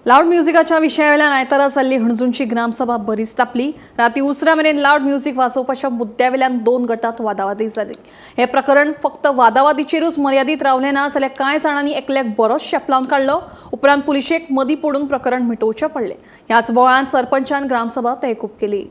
Loud म्युझिकाच्या विशयावेल्यान आयतारा जाल्ली हणजूणची ग्रामसभा बरीच तापली. राती उसरा मेरेन लाऊड म्युझिक वाजोवपाच्या मुद्द्यावेल्यान दोन गटात वादावादी जाली. हे प्रकरण फक्त वादावादीचेरूच मर्यादीत रावलें ना, जाल्यार कांय जाणांनी एकल्याक बरोच शेपलावन काडलो. उपरांत पुलिशेक मदीं पडून प्रकरण मिटोवचें पडलें. ह्याच बोवाळांत सरपंचान ग्रामसभा तहकूब केली.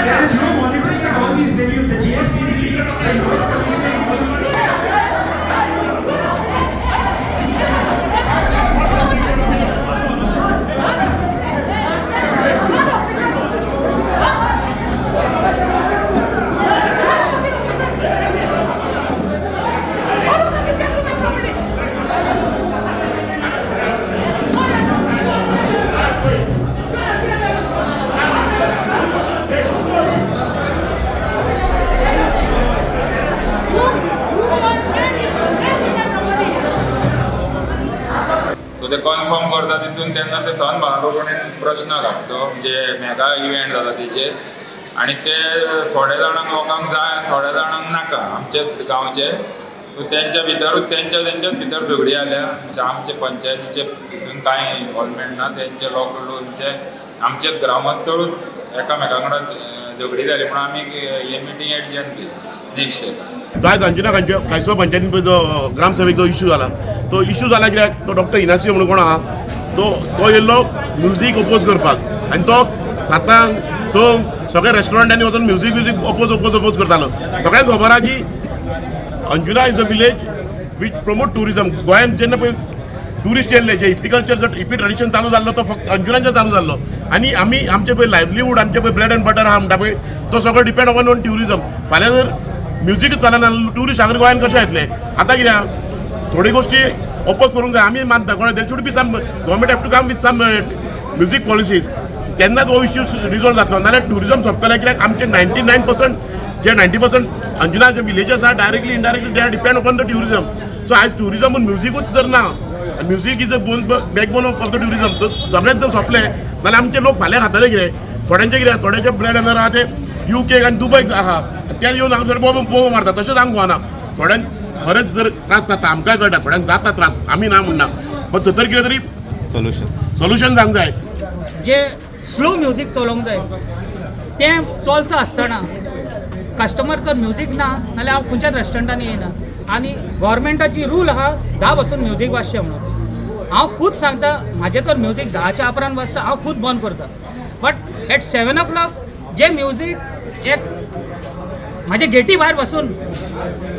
There is no monitoring at all these venues. The GSPC, the noise so ते कन्फर्म करता तितून तेन्ना ते सन भांगरो कडेन प्रश्न घातलो, म्हणजे मेगा इव्हेंट जाला तेजेर आनी ते थोड्या जाणांक लोकांक जाय आनी थोड्या जाणांक नाका आमचे गांवचे. सो तेंच्या भितरूच तेंच्या तेंच्याच भितर झगडी जाल्या. म्हणजे आमचे पंचायतीचे हितून कांय इनवॉल्वमेंट ना. तेंचे लोक म्हणजे आमचेच ग्रामस्थळूच एकामेकां कडेन झगडी जाली म्हणून आमी हे मिटींग एडजर्न केली नेक्स्ट डे. तो आयज अंजुना कांयसो पंचायतीन पळय जो ग्रामसभेक जो इशू जाला, तो इशू जाला कित्याक तो डॉक्टर इनासियो म्हणून कोण आहा, तो तो येयल्लो म्युजीक ओपोज करपाक आनी तो 7ांक 6ंक सगळ्या रेस्टॉरंटांनी वचून music music oppose oppose oppose करतालो. सगळ्यांक खबर आहा की Anjuna is the village which promote tourism. गोंयांत जेन्ना पळय ट्युरिस्ट येयल्ले, जे हिप्पी जो हिप्पी ट्रेडिशन चालू जाल्लो, तो फक्त अंजुनाच्यान चालू जाल्लो. आनी आमी आमचे पळय लायवलीहूड, आमचे पळय ब्रेड एंड बटर आहा म्हणटा पळय, तो सगळो डिपेंड ऑन ऑन ट्युरिजम. फाल्यां जर म्युजीक चलना, ट्युरिस्ट हांगा गोंयांत कशें येतले? आतां कितें आहा, थोडी गोश्टी ओपोज करूंक जाय आमी मानता कोण. There should be some, government have to come with some music policies, तेन्नाच हो इश्यू रिजॉल्व जातलो. नाल्यार ट्युरिजम सोंपतलें, कित्याक आमचे 99% जे 90% अंजुना जे विलेजस आहा, directly, indirectly they are depend upon the tourism. So आयज ट्युरिजम म्युजिकूच जर ना, music is a bone backbone of the tourism, तर सगळेच जर सोंपले जाल्यार आमचे लोक फाल्यां खातले कितें? थोड्यांचे कितें, थोड्यांचे ब्रेड एंड आहा ते युके आनी दुबयक आहा, ते येवन हांगा थोडे बोब बोब मारता. तशेंच हांगा गोवाना थोड्यांक खरेंच जर त्रास जाता, आमकांय कळटा थोड्यांक जाता त्रास, आमी ना म्हणना, बट थंयसर कितें तरी सोल्युशन जावंक जाय. जे स्लो म्युजीक चलोवंक जाय, तें चलता आसतना कस्टमर तर म्युजीक ना नाल्यार हांव खंयच्याच रेस्टॉरंटांनी येयना. आनी गोवोरमेंटाची रूल आहा 10 पासून म्युजीक वाजचें म्हणून. हांव खूद सांगता, म्हाजें तर म्युजीक 10च्या उपरांत वाजता, हांव खूद बंद करता. बट एट 7 ओ क्लॉक जे म्युजीक एक म्हाजे गेटी भायर बसून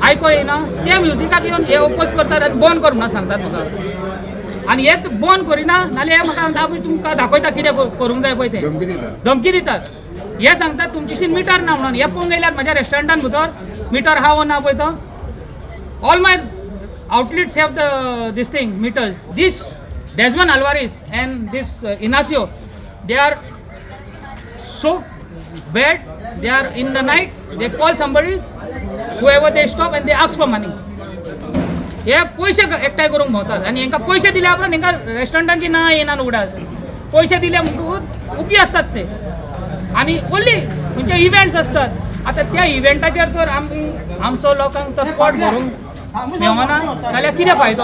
आयको येयना, त्या म्युजिकाक येवन हे ओपोज करतात आनी बंद कर म्हणून सांगतात म्हाका. आनी हे बंद करिना नाल्यार हे म्हाका सांगता, आमी तुमकां दाखयता कितें करूंक जाय पळय तें. धमकी दितात. हे सांगतात तुमच्याशी मिटर ना म्हणून. हे पळोवंक येयल्यात म्हाज्या रेस्टॉरंटान भितर मिटर आहा वो ना पळय तो. All my outlets have the this thing, meters. This Desmond Alvares and this Inacio, they are so bad. They are in the night, they call somebody, whoever they stop, and they ask for money. हे पयशे एकठांय करूंक भोंवतात आनी हेंकां पयशे दिल्या उपरांत हेंकां रेस्टॉरंटांची नांव येना उगडास. पयशे दिले म्हणटकूच उगी आसतात ते. आनी ओन्ली खंयचे इव्हेंट्स आसतात, आतां त्या इव्हेंटाचेर तर आमी आमचो लोकांक तर पोट भरूंक मेवना जाल्यार कितें फायदो?